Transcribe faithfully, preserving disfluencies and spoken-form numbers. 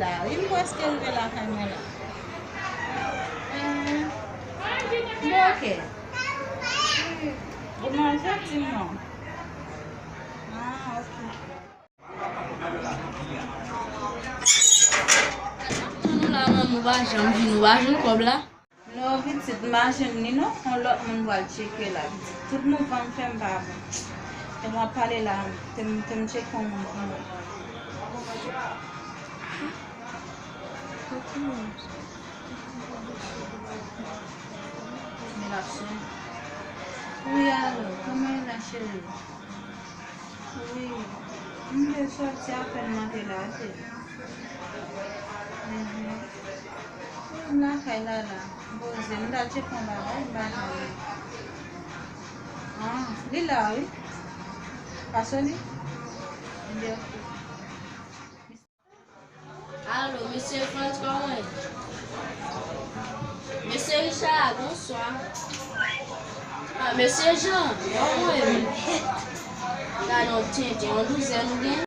La, wi, m prèske rive lakay mwen la. Eh, bon, ok. Ou manje, di m non. Ah, ok. Tann nou la, manmi, ou pa janm vini, ou pa jwenn kòb la? Non, pitit, m pa jwenn li non, yon lòt moun pral tcheke la, pitit. Tout mouvman m fè, m pa bon. Te m ap pale la, te m, te m tcheke yon moun pou mwen. Men l ap sonnen. Wi, alo, kòman w ye la, cheri? Wi, m te sòti apèn, m antre la, se. Mhm. Wi, m lakay la, la. M poze, m ta tcheke yon bagay, m pa jwenn li. Ah, li la, wi. Pase li? Li ok. Alo, mesye Frantz, kòman w ye? Mesye Richard, bonswa. Ah, mesye Jean, kòman w ye? Gade yon tenten, yon douzèn ou gen?